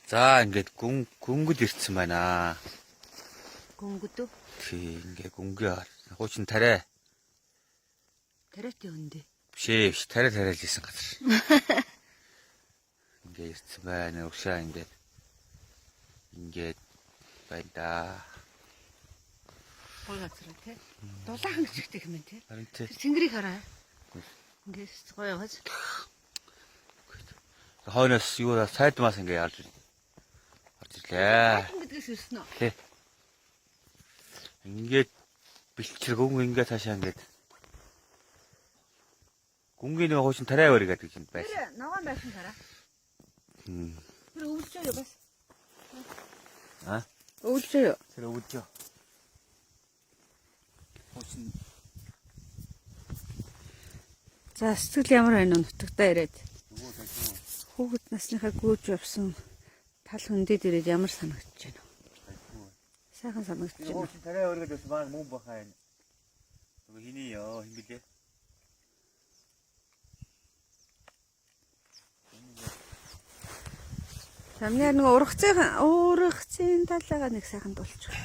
За ингээд гүн гүнгэл ирсэн байна. Гүнгөдөө. Тий ингээд гүнгээ хар. Хуучин тариа Тариатын өндөө. биш ээ биш тариа тариалж исэн газар. Ингээд ирсэн байна. Уршаа ингээд ингээд байна да. Гой газар тий. Дулаахан гिचгтэй юм тий. Харин тий. Тэр цэнгэрийг хараа. Ингээд гоё яваж. Хойноос юу сайдмаас ингээд ялж орж ирлээ. Сайдман гэдгээс ирсэн үү? Тий. Ингээд бэлчэр гүн ингээд цаашаа ингээд гүнгийн нэг хуучин тариа барь гэдэг юм байсан. Тэр ногоон байшин хараа. Тэр өвлжөө юу бас? А? Өвлжөө юу? Тэр өвлжөө. Хуучин За сэтгэл ямар байна вэ? Нутагтаа ирээд. нөгөө тажуу Хүүхэд насныхаа гүйж явсан тал хөндөд ирээд ямар санагдаж байна вэ? Сайхан санагдаж Тэр байна. хуучин тариа барь гэдэг бас баг мөн баха энэ. Нөгөө хиний ёо хин блэ? Тамнаар нөгөө ургацын талаагаа нэг сайхан дулчих.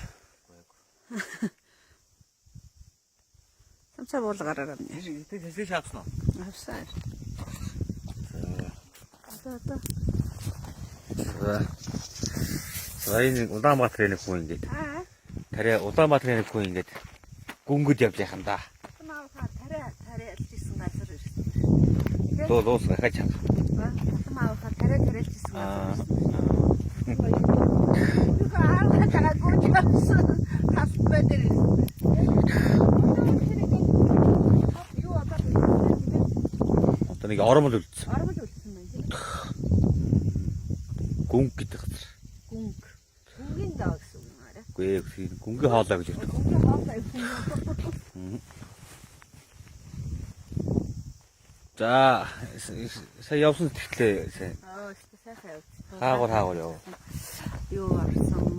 Самсаа буулгараараа минь. Тэр тэр шаавсан уу? Авсан. Одоо одоо. За. За энэ Улаанбаатарын нэг хүн ингээд Аа. тариа Улаанбаатарын нэг хүн ингээд гүнгөд явж яхан да. Татам аавхаа тариа тариалж исэн газар ирсэн. Дуу луус гахаж чад. Татам аавхаа тариа тариалж исэн Аа. газар ирсэн. Юу аавхаа тагаа гүйж явсан. Талбай дээр ирсэн. Юу одоо Одоо нэг ормол үлдсэн. ормол үлдсэн байна тийм ээ. Гүнг гэдэг газар. Гүнг. Гүнгийн даа гэсэн үг юм арай. Үгүй ээ, гүнгийн хоолой гэж ярьдаг. Гүнгийн хоолой гэсэн юм. За сая явсан сэтгэлээ сайн. Аа, өстө сайхан явж. Хаагур хаагур яв. Юу орсон?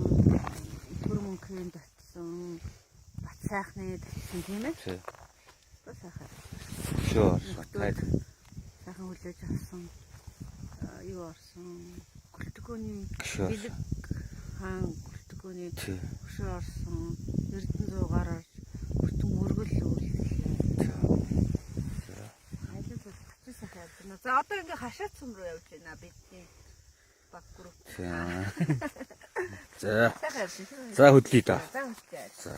Түр мөнхийн татсан. Бат сайхны татсан тийм ээ. Тий. Одоо сайхан. Шөө. Тайд. Сайхан хүлээж авсан. Аа, Юу орсон? Гүлтгөөний Гшөө. бэлэг хаан гүлтгөөний Тий. хөшөө орсон. Эрдэнэ зуугаар орж бүтэн мөргөл үйлдэлээ. Айлын цус хэвчээ сайхан явж байна. За одоо ингээ хашаад сүм рүү явж байна бидний баг групп. За. Сайхан явж байна. За хөдлөе да. За хөтлөө. За.